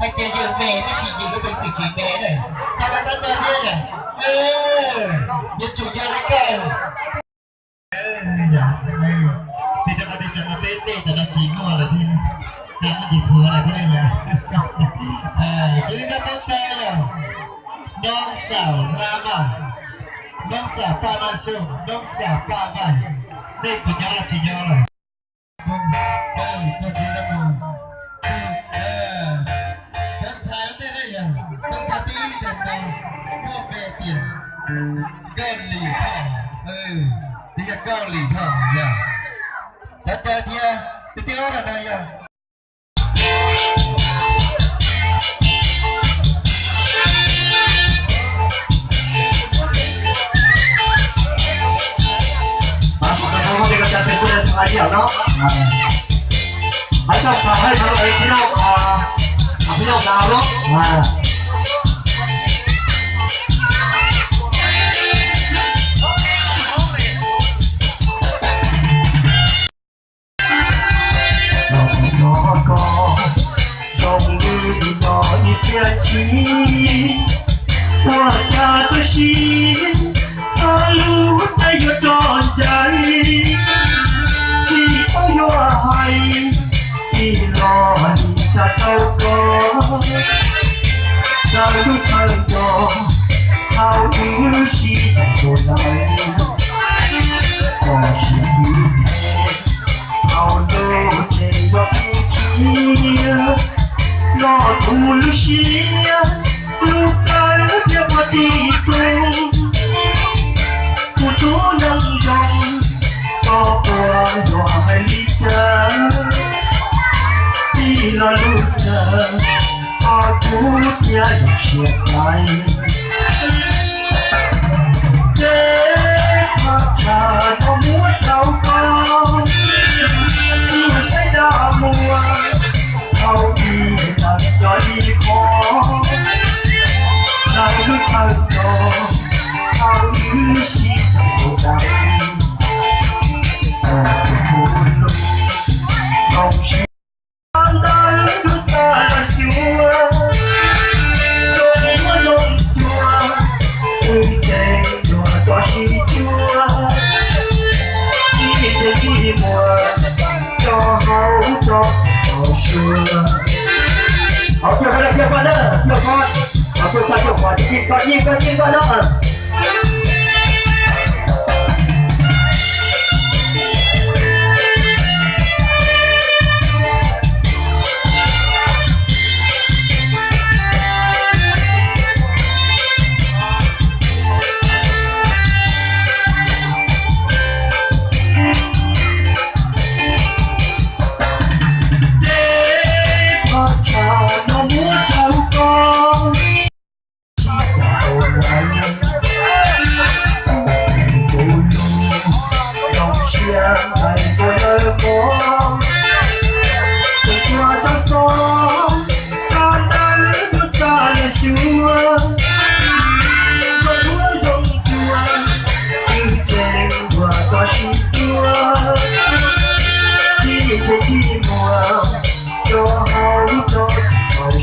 Hais tias yawg me tab sis yus lub peev xwm tsis me na. Tau tau tau tau thiab yom. Yuav tsum yog li koj. Vim rau qhov tias tsam no peb tej tas no tsis muaj lawm thiab, koj muab ntsis khuav lawm thiab yom. Yog li no tau tau yom. Noo xaum hla mas, noo xaum paj mas xyoo, noo xaum paj mas, nej puas nyob los tsis nyob lawm? Tus ntxhais tej ne yog tus ntxhais tib tus ntawd muaj npe tias Nkauj Lis Thoj, nws yog Nkauj Lis Thoj yog. Cov cai thiab tus tij laug no yog Zoo li no ib pliag tsis ua cas txawj siv txog lub caij yuav tso ntsais, tsis paub yuav hais, tij los nim tsa tau koj. Raws lub chaw nco thaum wb sib tau lawm, koj siab ib thaum lub tsev yuav pib khiav, los kuv lub siab lub plawv thiab puag tim tus, kuv tus neeg zoo, koj puas yuav hais li cas, tij los lub xav, koj kuv thiaj zoo siab hlais. Ces thaj tsam no muab rau koj, tus saib dab muag, thaum ub tag cov li qhov, tau lub chaw nco, thaum wb sib tau dais, tus kuv lub, zoo siab ntawd lub xav los xyuas, zoo muab zoo cuag, wb tseem yuav tso sib cuag, tsis txaj tsis muag, tso hauv tso hauv suab. Hauv kiag koj na, kiag koj na, kiag koj, hauv kiag koj, kiag koj, kiag koj, kiag koj na. Tej thaj tsam no muab rau koj, tsis tau lawm, kuv lub, zoo siab hlais ua lawv mog, tus cuag tau xov, koj ntawd lub xav los xyuas, zoo muab zoo cuag, wb tseem yuav tso sib cuag, tsis txaj tsis muag, tso hauv tso hauv.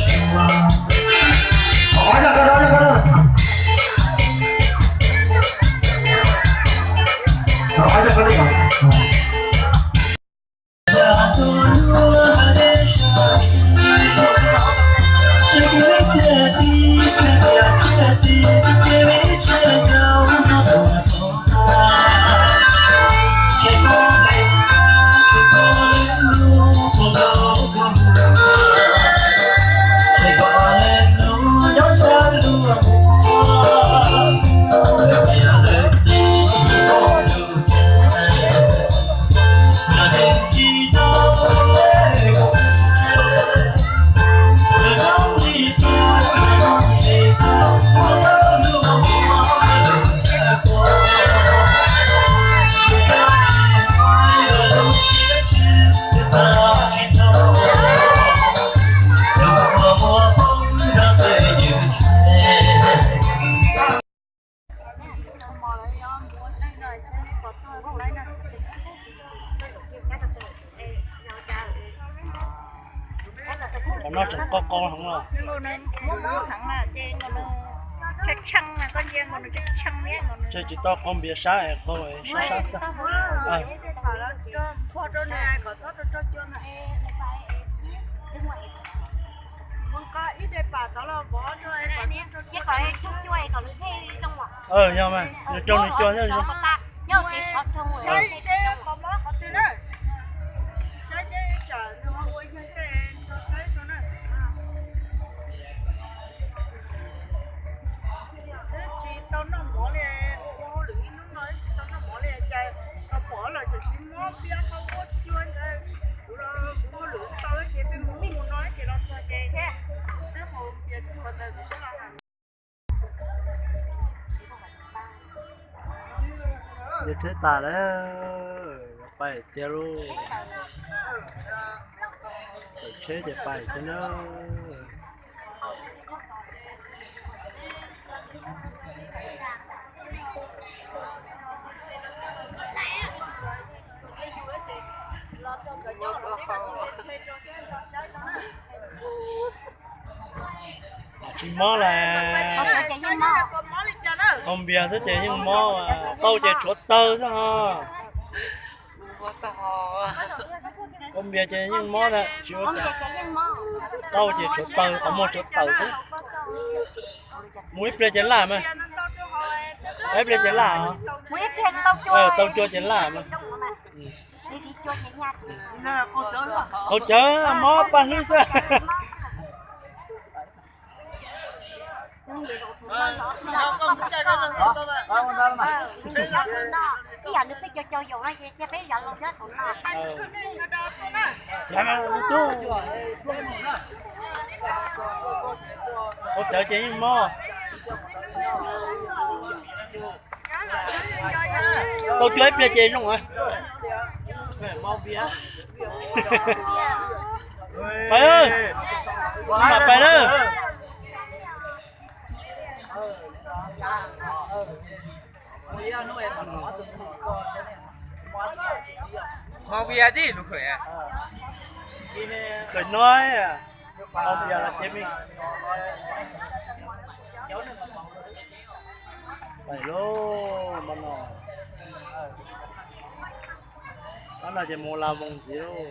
Qhov no tseem qau qau heev los. Tseg tsis tau qau npias sab es qau sab sab xwb. Yog mas, nws raug nws cua thiab. Saib seb qhov mob qhov twg na. Saib seb tsam nws ho ua yog tej nrog saib rau na. Twb tsis tau noj mov li, ua hauj lwm ib hnub no twb tsis tau noj mov li cas, tau pom lawm tseem tsis mob piab qhov ua cua ntawd. Kuv los kuv hauj lwm tau ces peb mus ub mus no ces los txog ces twb haus pias tsuag ntawd kuv twb los hais. Yog tsheb tas lawm, pais tiag lauj. Tawm tsheb ces pais xwb na. Tsis mob las. Qau npias xwb ces yeej mob, tau ces tshuav tawg xwb ho. Qau npias ces yeej mob ntag, tsis ua cas. Tau ces tshuav tawg, qhov muag tshuav tawg xwb. Mus ib pliag ces laj mas. Ib pliag ces laj. Tau cua ces laj mas. Qau cawv mob paj hlwb xwb. Qau cawv ces yeej mob. Tau cua ib pliag ces zoo. Pais, mam pais na. Khwm no, qau npias los ces me. Pais lauj, pab no ces mus la voos ntxiv lauj.